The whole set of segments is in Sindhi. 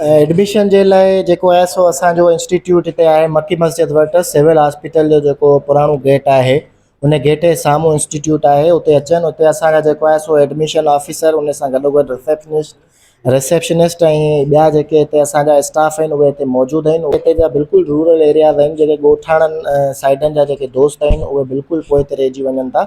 ايڊميشن جي لاء جيڪو آهي سو اسان جو انسٽيٽيوٽ هتي آهي مڪي مسجد وٽ سول هاسپيٽل جو جيڪو پراڻو گيٽ آهي ان گيٽ جي سامهون انسٽيٽيوٽ آهي اتي اچن اتي اسان جا جيڪو آهي سو ايڊميشن آفيسر ان سان گڏو گڏ رسيپشنسٽ رسيپشنسٽ ۽ ٻيا جيڪي هتي اسان جا اسٽاف آهن اهي هتي موجود آهن هتي جا بلڪل رورل ايرياز آهن جيڪي ڳوٺاڻن سائيڊن جا جيڪي دوست آهن اهي بلڪل پوئتي رهجي وڃن ٿا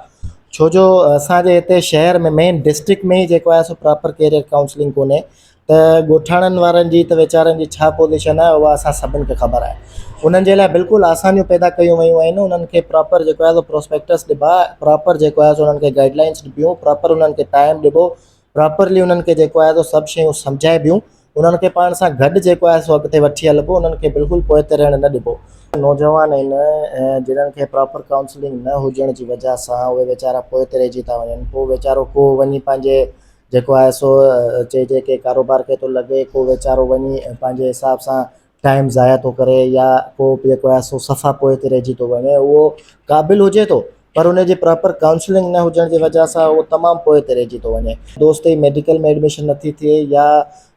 ڇو جو اسان جي هتي شهر ۾ مين ڊسٽرڪٽ ۾ ئي جيڪو آهي سو پراپر ڪيريئر ڪائونسلنگ ڪونهي ته ڳوٺاڻن وارن جي ته ويچارن جي ڇا پوزيشن آهي اها اسان سڀن کي خبر آهي انهن جي لاء بلڪل آسانيون پيدا ڪيون ويون آهن انهن کي پراپر جيڪو آهي سو پروسپيڪٽس ڏبا پراپر جيڪو آهي سو انهن کي گائيڊ لائنس ڏبيون پراپر انهن کي ٽائيم ڏبو پراپرلي انهن کي جيڪو آهي سو سڀ شيون سمجهائبيون انهن کي پاڻ سان گڏ جيڪو آهي سو اڳتي وٺي هلبو انهن کي بلڪل پوئتي رهڻ نه ڏبو. نوجوان آهن جنھن کي پراپر ڪائونسلنگ نه هجڻ جي وجه سان اهي ويچارا پوئتي رهجي ٿا وڃن پوء ويچارو ڪو وڃي پنهنجي جيڪو آهي سو چئجي ڪي ڪاروبار کي ٿو لڳي ڪو ويچارو وڃي پنهنجي حساب سان ٽائيم ضايع ٿو ڪري يا ڪو جيڪو آهي سو صفا پوئتي رهجي ٿو وڃي اهو قابل هجي ٿو پر ان جي پراپر ڪائونسلنگ نه هجڻ جي وجه سان اهو تمام پوئتي رهجي ٿو وڃي. دوست جي ميڊيڪل ۾ ايڊميشن نٿي ٿئي يا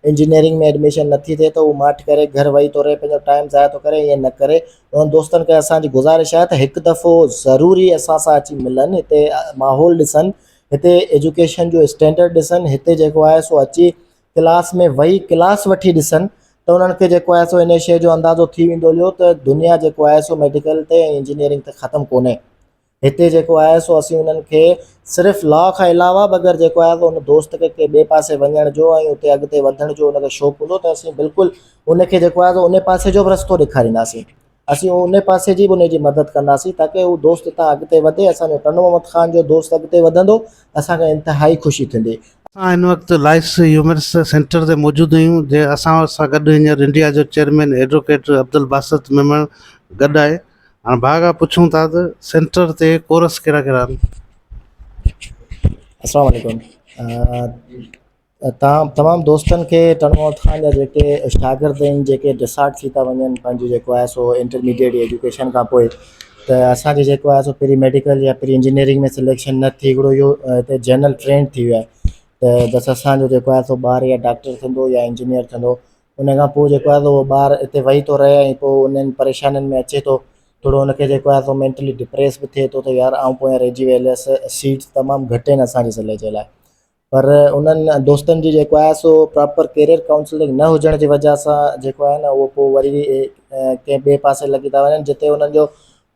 انجنيئرنگ ۾ ايڊميشن نٿي ٿئي ته هو ماٺ ڪري گهر ويهي ٿو رهي پنهنجو ٽائيم ضايع ٿو ڪري ائين نه ڪري انهن دوستن کي اسان جي گذارش آهي ته هڪ دفعو ضروري اسان سان اچي ملن هتي ماحول ڏسن هتي ايجوڪيشن جو اسٽينڊرڊ ڏسن هتي جيڪو آهي سو اچي ڪلاس ۾ ويهي ڪلاس وٺي ڏسن ته انهن کي جيڪو آهي سو ان شيء جو اندازو ٿي ويندو هليو ته دنيا جيڪو آهي سو ميڊيڪل تي ۽ انجنيئرنگ تي ختم ڪونهي هتي جيڪو آهي سو اسين انهن کي صرف لا کان علاوه به اگر جيڪو آهي سو ان دوست کي ڪنهن ٻئي پاسي وڃڻ جو ۽ اتي اڳتي وڌڻ جو ان کي شوق هوندو ته اسين بلڪل ان کي جيڪو آهي سو ان پاسي جو به رستو ڏيکارينداسين اسين ان پاسي جي به ان جي مدد ڪنداسين تاڪه هو دوست هتان اڳتي وڌي اسان جو ٽنڊو محمد خان جو دوست اڳتي وڌندو اسان کي انتهائي خوشي ٿيندي. اسان هن وقت لائس هيومنس سينٽر تي موجود آهيون جنهن اسان سان گڏ هينئر انڊيا جو چيئرمين ايڊووڪيٽ عبدالباسط ميمڻ گڏ آهي هاڻ ڀاء کان پڇون ٿا ته سينٽر تي ڪورس ڪهڙا ڪهڙا آهن. السلام عليڪم تمام دوستن کي ٽنڊو محمد خان جا جيڪي شاگرد آهن جيڪي ڊسارٽ ٿي ٿا وڃن پنهنجو جيڪو آهي سو انٽرميڊيٽ ايجوڪيشن کان پوء ته اسانجي جيڪو آهي سو پھرين ميڊيڪل يا پھرين انجنيئرنگ ۾ سليڪشن نه ٿي هڪڙو اهو هتي جنرل ٽرينڊ ٿي ويو آهي ته بس اسانجو جيڪو آهي سو ٻار يا ڊاڪٽر ٿيندو يا انجنيئر ٿيندو ان کان پوء جيڪو آهي سو اهو ٻار اتي ويهي ٿو رهي ۽ پوء انهن پريشانين ۾ اچي ٿو ٿورو ان کي جيڪو آهي سو مينٽلي ڊپريس به ٿئي ٿو ته يار آئون پويان رهجي ويل هيس سيٽس تمام گهٽ آهن اسانجي ضلعي جي لاء پر انهن دوستن جي جيڪو آهي سو پراپر ڪيريئر ڪائونسلنگ نه هجڻ جي وجه سان جيڪو آهي نه اهو پوء وري ڪنهن ٻئي پاسي لڳي ٿا وڃن جتي انهن جو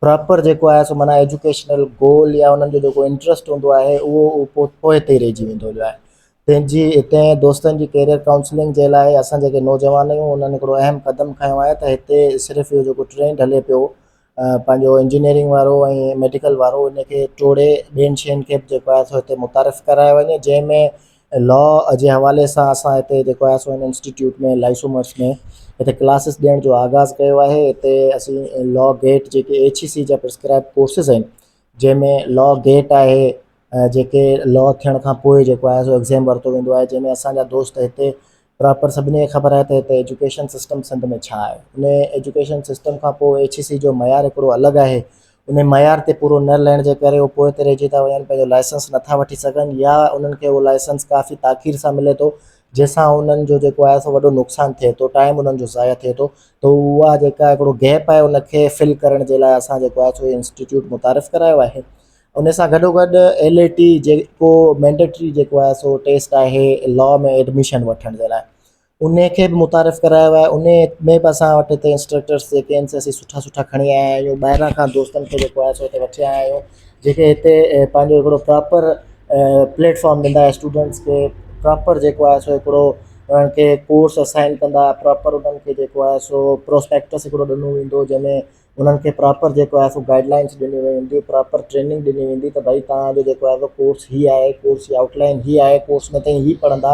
پراپر جيڪو آهي سو معنيٰ ايجوڪيشنل گول يا انهن جو جيڪو انٽرسٽ هوندو آهي اهو پوء پوئتي رهجي ويندو آهي تنهن جي تنهن دوستن جي ڪيريئر ڪائونسلنگ جي لاء اسان جيڪي نوجوان آهيون انهن هڪڙو اهم قدم کنيو آهي ته هتي صرف اهو جيڪو ٽرينڊ هلي پيو پنهنجو انجنيئرنگ وارو ۽ ميڊيڪل وارو ان کي ٽوڙي ٻين شين کي به جيڪو آهي سو هتي متعارف ڪرايو وڃي جنهن ۾ لا جي حوالي سان اسان هتي جيڪو آهي سو هن انسٽيٽيوٽ ۾ لائسومرس ۾ هتي ڪلاسز ڏيڻ جو آغاز ڪيو آهي هتي اسين لا گيٽ جيڪي ايڇ اي سي جا پرسڪرائب ڪورسز آهن جنهن ۾ لا گيٽ آهي جيڪي لا ٿيڻ کان پوء جيڪو آهي سو ايگزام ورتو ويندو آهي جنهن ۾ اسان جا دوست هتي پراپر سڀني کي خبر آهي ته هتي ايجوڪيشن سسٽم سنڌ ۾ ڇا آهي ان ايجوڪيشن سسٽم کان پوء ايڇ اي سي جو معيار هڪڙو الڳ آهي ان معيار تي پورو نه لهڻ جي ڪري هو پوئتي رهجي ٿا وڃن پنهنجو لائسنس نٿا وٺي سگهن يا انهن کي اهو لائسنس ڪافي تاخير سان ملي ٿو جنهن سان انهن جو جيڪو آهي سو وڏو نقصان ٿئي ٿو ٽائيم انهن جو ضايع ٿئي ٿو ته اها جيڪا هڪڙو گيپ آهي ان کي فل ڪرڻ جي لاء اسان جيڪو آهي سو انسٽيٽيوٽ متعارف ڪرايو آهي ان سان گڏو گڏ ايل اي ٽي جيڪو مينڊيٽري جيڪو آهي سو ٽيسٽ آهي لا ۾ ايڊميشن وٺڻ جي لاء ان کي به متعارف ڪرايو آهي ان ۾ به اسان وٽ هتي انسٽرڪٽرس جيڪي آهن سي اسين سٺا سٺا کڻي آيا آهيون ٻاهران کان دوستن کي جيڪو آهي سو هتي وٺي آيا آهيون جيڪي هتي پنهنجو هڪڙو پراپر پليٽ فارم ڏيندا اسٽوڊنٽس کي پراپر جيڪو آهي سو هڪڙو انهن کي ڪورس اسائن ڪندا پراپر انهن کي جيڪو آهي سو پروسپيڪٽس هڪڙو ڏنو ويندو جنهن ۾ انهن کي پراپر جيڪو آهي سو گائيڊ لائنس ڏنيون وينديون پراپر ٽريننگ ڏني ويندي ته ڀائي توهان جو جيڪو آهي سو ڪورس هي آهي ڪورس جي آئوٽ لائن هي آهي ڪورس ۾ توهين هي پڙهندا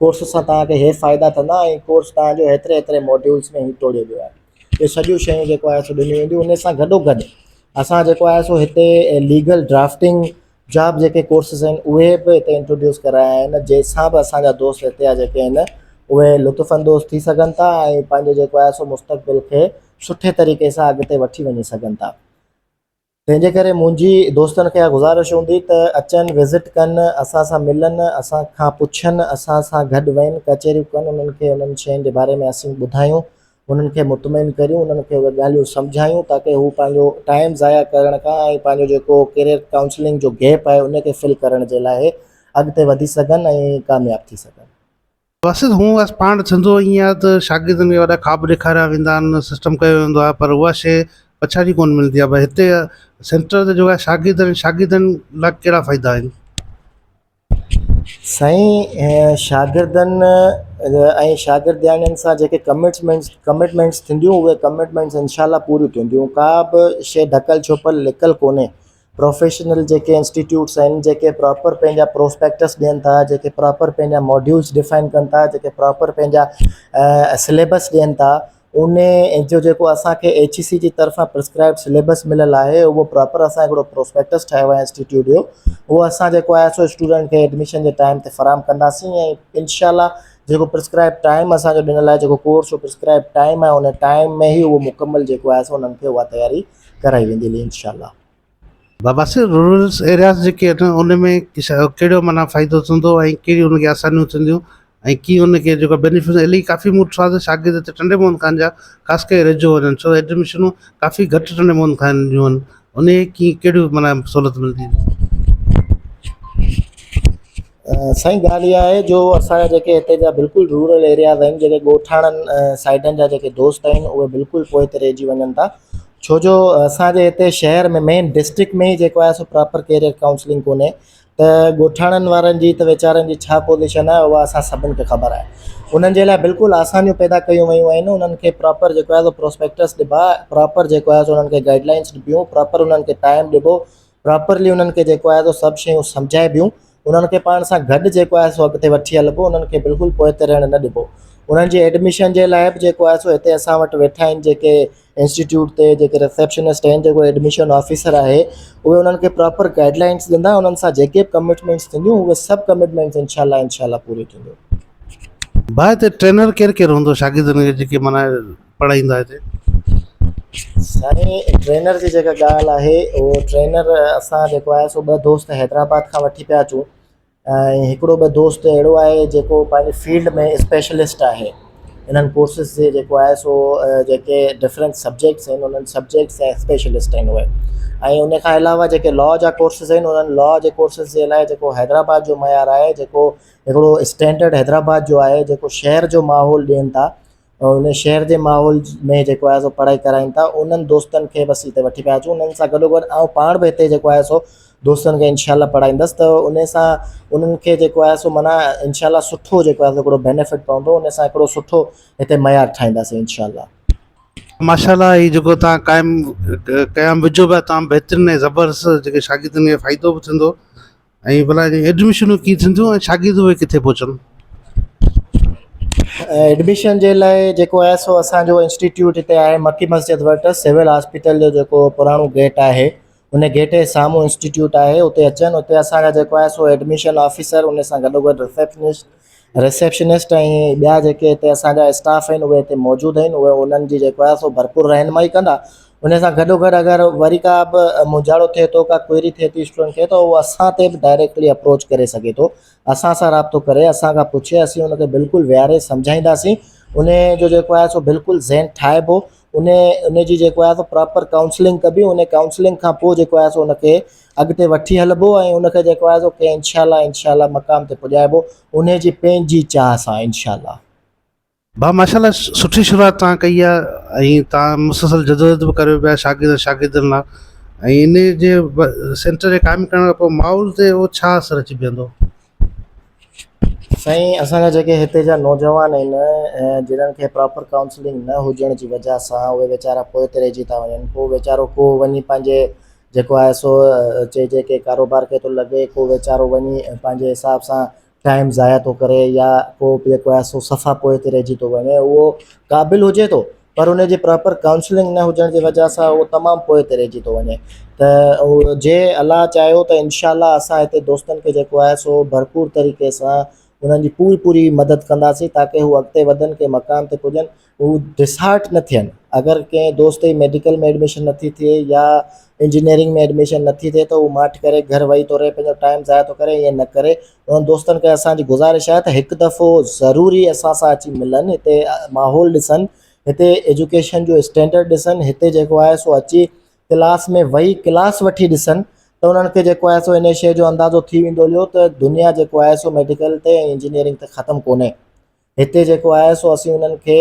ڪورس سان توهان کي هي فائدا ٿيندا ۽ ڪورس توهان جو هيتري هيتري ماڊيولس ۾ هي ٽوڙيو ويو آهي اهي سڄيون شيون جيڪو آهي سو ڏنيون وينديون ان سان گڏو گڏ اسان جيڪو آهي سو هتي ليگل ڊرافٽنگ جا به جيڪي ڪورسز آهن اهي به هتي انٽروڊيوس ڪرايا آهن جنهن سان به اسان جا دوست هتي جا جيڪي آهن اهي لطف اندوز ٿي سگهن ٿا ۽ پنهنجو جيڪو آهي سو مستقبل کي سٺي طريقي سان اڳتي وٺي وڃي سگهن ٿا. تنهن جي ڪري منهنجي دوستن کي اها گذارش هوندي ته اچن وزٽ ڪن اسان سان ملن اسان کان پڇن اسان سان گڏ ويهن ڪچهريون ڪن انهن کي انهن شين جي باري ۾ اسين ٻڌايون انهن کي مطمئن ڪريون انهن کي اهي ڳالهيون سمجهايون تاڪه هو پنهنجو ٽائيم ضايع ڪرڻ کان ۽ پنهنجو جيڪو ڪيريئر ڪائونسلنگ جو گيپ آهي ان کي فل ڪرڻ جي لاء اڳتي وڌي سگهن ۽ ڪامياب ٿي سگهن. بس هون بس پاڻ ٿيندو ائين آهي ته شاگردن کي وڏا خواب ڏيکاريا ويندا آهن سسٽم ڪيو ويندو آهي پر اها شيء پڇاڙي ڪونه ملندي آهي پر هتي سينٽر تي جيڪو آهي شاگردن شاگردن لاء ڪهڙا فائدا آهن. سائين شاگردن ۽ شاگردياڻين سان جيڪي ڪمٽمينٽس ڪمٽمينٽس ٿينديون اهي ڪمٽمينٽس انشاء الله پوريون ٿينديون ڪا به شيء ڍڪل ڇپل لڪل ڪونهي پروفيشنل جيڪي انسٽيٽيوٽس آهن جيڪي پراپر پنهنجا پروسپيڪٽس ڏين ٿا جيڪي پراپر پنهنجا ماڊيولس ڊفائن ڪن ٿا جيڪي پراپر پنهنجا سليبس ڏين ٿا ان جو جيڪو اسانکي ايڇ اي سي جي طرفان پرسڪرائب سليبس مليل آهي اهو پراپر اسان هڪڙو پروسپيڪٽس ٺاهيو آهي انسٽيٽيوٽ جو اهو اسان جيڪو آهي سو اسٽوڊنٽ کي ايڊميشن جي ٽائيم تي فراهم ڪنداسين ۽ انشاء الله جيڪو پرسڪرائب ٽائيم اسانجو ڏنل آهي جيڪو ڪورس جو پرسڪرائب ٽائيم آهي ان ٽائيم ۾ ئي اهو مڪمل جيڪو آهي سو انهن کي اها تياري ڪرائي ويندي انشاء الله. بابا سر رورل ايرياز جيڪي آهن ان ۾ ڪهڙو معنيٰ فائدو ٿيندو ۽ ڪهڙيون ان کي آسانيون ٿينديون ۽ ڪيئن ان کي جيڪو بينيفٽ الائي ڪافي مون ڏٺو آهي ته شاگرد هتي ٽنڊي محمد خان جا خاص ڪري رهجيو وڃن ڇو ايڊميشنون ڪافي گهٽ ٽنڊي محمد خان جون آهن ان کي ڪيئن ڪهڙيون معنيٰ سهولت ملندي. سائين ڳالهه اها آهي جو اسان جا جيڪي هتي جا بلڪل رورل ايرياز آهن جيڪي ڳوٺاڻن سائيڊن جا جيڪي دوست آهن اهي بلڪل پوئتي رهجي وڃن ٿا ڇو جو اسان جي هتي شهر ۾ مين ڊسٽرڪٽ ۾ ئي جيڪو آهي سو پراپر ڪيريئر ڪائونسلنگ ڪونهي ته ڳوٺاڻن وارن جي ته ويچارن جي ڇا پوزيشن آهي اها اسان سڀن کي خبر آهي انهن جي لاء بلڪل آسانيون پيدا ڪيون ويون آهن انهن کي پراپر جيڪو آهي سو پروسپيڪٽس ڏبا پراپر جيڪو آهي سو انهن کي گائيڊ لائنس ڏبيون پراپر انهن کي ٽائيم ڏبو پراپرلي انهن کي جيڪو آهي سو سڀ شيون سمجهائبيون انهن کي پاڻ سان گڏ جيڪو آهي سو اڳتي وٺي هلبو انهن کي بلڪل پوئتي رهڻ نه ڏبو انهن جي ايڊميشن جي لاء به جيڪو آهي سو هتي اسان وٽ ويٺا آهن جيڪي انسٽيٽيوٽ تي جيڪي رسيپشنسٽ آهن جيڪو ايڊميشن آفيسر آهي اهي انهن کي پراپر گائيڊ لائنس ڏيندا انهن سان جيڪي به ڪمٽمينٽس ٿينديون اهي سڀ ڪمٽمينٽس انشاء الله انشاء الله پوريون ٿينديون. ڀاء هتي ٽرينر ڪير ڪير هوندو شاگردن کي جيڪي معنيٰ پڙهائيندا هتي. سائين ٽرينر جي جيڪا ڳالهه آهي اهو ٽرينر اسان جيڪو آهي سو ٻه دوست حيدرآباد کان وٺي پيا اچون ۽ هڪڙو ٻه دوست اهڙو آهي جيڪو پنهنجي فيلڊ ۾ اسپيشلسٽ آهي انهن ڪورسز جي جيڪو آهي سو جيڪي ڊفرنٽ سبجيڪٽس آهن انهن سبجيڪٽس جا اسپيشلسٽ آهن اهي ۽ ان کان علاوه جيڪي لا جا ڪورسز آهن انهن لا جي ڪورسز جي لاء جيڪو حيدرآباد جو معيار آهي جيڪو هڪڙو اسٽينڊرڊ حيدرآباد جو آهي جيڪو شهر جو ماحول ڏين ٿا ان شهر جي ماحول ۾ جيڪو آهي سو پڙهائي ڪرائين ٿا انهن دوستن کي بس هتي وٺي پيا اچون انهن سان گڏو گڏ آئون پاڻ به هتي جيڪو آهي سو دوستن کي انشاء الله پڙهائيندس ته ان سان انهن کي جيڪو آهي سو معنيٰ انشاء الله سٺو جيڪو آهي سو هڪڙو بينيفٽ پوندو ان سان هڪڙو سٺو هتي معيار ٺاهينداسين انشاء الله. ماشاء الله هي جيڪو تان قائم قيام وجهو پيا تمام بهترين ۽ زبردست جيڪي شاگردن کي فائدو به ٿيندو ۽ ڀلا جي ايڊميشنون ڪيئن ٿينديون ۽ شاگرد اهي ڪٿي پهچن؟ ايڊميشن جي لاء جيڪو آهي سو اسان جو انسٽيٽيوٽ هتي آهي مڪي مسجد وٽ سول هاسپيٽل جو جيڪو پراڻو گيٽ آهي ان گيٽ جي سامهون انسٽيٽيوٽ آهي اتي اچن اتي اسان جا جيڪو آهي سو ايڊميشن آفيسر ان سان گڏو گڏ رسيپشنسٽ رسيپشنسٽ ۽ ٻيا جيڪي هتي اسان جا اسٽاف آهن اهي هتي موجود آهن اهي انهن جي جيڪو آهي سو ڀرپور رهنمائي ڪندا ان سان گڏو گڏ اگر وري ڪا به مونجهارو ٿئي ٿو ڪا ڪوئري ٿئي ٿي اسٽوڊنٽ کي ته اهو اسان تي به ڊائريڪٽلي اپروچ ڪري سگهي ٿو اسان سان رابطو ڪري اسان کان پڇي اسين ان کي بلڪل ويهاري سمجهائينداسين ان جو جيڪو آهي سو بلڪل ذهن ٺاهبو ان ان جي جيڪو آهي سو پراپر ڪائونسلنگ ڪبي ان ڪائونسلنگ کان پوء جيڪو آهي سو ان کي اڳتي وٺي هلبو ۽ ان کي جيڪو آهي سو ڪنهن انشاء الله انشاء الله مقام تي پڄائبو ان جي پنهنجي چاهه سان انشاء الله. ڀاء ماشاء الله سٺي شروعات توهان ڪئي آهي ۽ توهان مسلسل جدوجهد به ڪريو پيا شاگرد شاگردن لاء ۽ ان جي سينٽر جي قائم ڪرڻ کان پوء ماحول تي اهو ڇا اثر اچي بيهندو؟ سائين اسان جا جيڪي هتي جا نوجوان آهن جنھن کي پراپر ڪائونسلنگ نه هجڻ جي وجه سان اهي ويچارا پوئتي رهجي ٿا وڃن پوء ويچارو ڪو وڃي پنهنجي جيڪو آهي سو چئجي ڪي ڪاروبار کي ٿو لڳي ڪو ويچارو وڃي پنهنجي حساب سان ٽائيم ضايع ٿو ڪري يا ڪو به جيڪو آهي سو صفا پوئتي رهجي ٿو وڃي اهو قابل هجي ٿو پر ان جي پراپر ڪائونسلنگ نه هجڻ جي وجه سان اهو تمام پوئتي رهجي ٿو وڃي ته جي الله چاهيو ته انشاء الله اسان هتي دوستن کي جيڪو آهي سو ڀرپور طريقي سان انهن جي پوري پوري مدد ڪنداسين تاڪه هو اڳتي وڌن ڪنهن مقام تي پڄن هو ڊسهارٽ نه ٿين. اگر ڪنهن دوست جي ميڊيڪل ۾ ايڊميشن نٿي ٿئي يا انجنيئرنگ ۾ ايڊميشن نٿي ٿئي ته هو ماٺ ڪري گهر ويهي ٿو رهي پنهنجو ٽائيم ضايع ٿو ڪري ائين نه ڪري انهن دوستن کي اسان جي گذارش آهي ته هڪ دفعو ضروري اسان سان اچي ملن هتي ماحول ڏسن هتي ايجوڪيشن جو اسٽينڊرڊ ڏسن هتي جيڪو آهي سو اچي ڪلاس ۾ ويهي ڪلاس وٺي ڏسن ته انهن کي جيڪو آهي سو ان شيء جو اندازو ٿي ويندو هليو ته دنيا جيڪو آهي سو ميڊيڪل تي ۽ انجنيئرنگ تي ختم ڪونهي هتي جيڪو آهي سو اسين انهن کي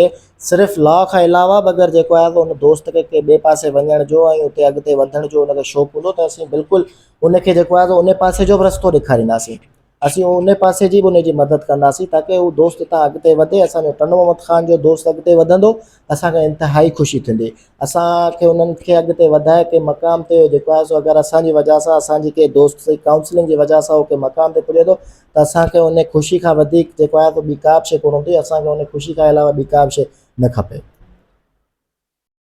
صرف لا کان علاوه به اگر جيڪو آهي سو ان دوست کي ڪنهن ٻئي پاسي وڃڻ جو ۽ اتي اڳتي وڌڻ جو ان کي شوق هوندو ته اسين بلڪل ان کي جيڪو آهي سو ان پاسي جو به رستو ڏيکارينداسين اسين ان پاسي جي به ان جي مدد ڪنداسين تاڪه هو دوست هتان اڳتي وڌي اسان جو ٽنڊو محمد خان جو دوست اڳتي وڌندو اسان کي انتهائي خوشي ٿيندي اسان کي انهن کي اڳتي وڌائي ڪنهن مقام تي جيڪو آهي سو اگر اسان جي وجه سان اسان جي ڪنهن دوست جي ڪائونسلنگ جي وجه سان هو ڪنهن مقام تي پڄي ٿو ته اسان کي ان خوشي کان وڌيڪ جيڪو آهي سو ٻي ڪا به شيء ڪونه هوندي اسان کي ان خوشي کان علاوه ٻي ڪا به شيء نه کپي.